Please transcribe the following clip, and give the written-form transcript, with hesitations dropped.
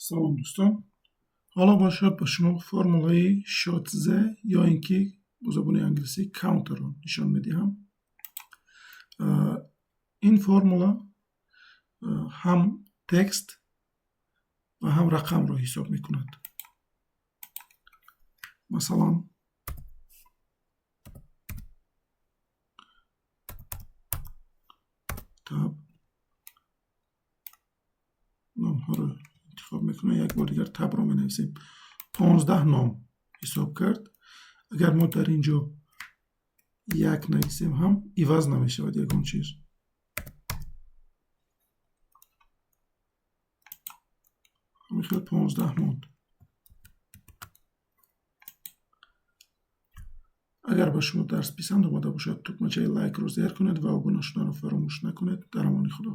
Салом, дӯстон. Ҳоло бошад, ба шумо формулаи Шотзе ё ин ки бо забони англисӣ counter-ро нишон медиҳам. Ин формула ҳам текст ва ҳам рақамро ҳисоб мекунад. Масалан, Tab, номҳоро интихоб мекунем, як бор дигар Tab-ро менависем. 15 ном ҳисоб кард. Агар мо дар ин ҷо як нависем ҳам, иваз намешавад ягон чиз. Ҳамин хел 15 монд. Агар ба шумо дарс писанд омада бошад, тугмачаи лайкро зер кунед ва обуна шуданро фаромӯш накунед. Дар амони Худо.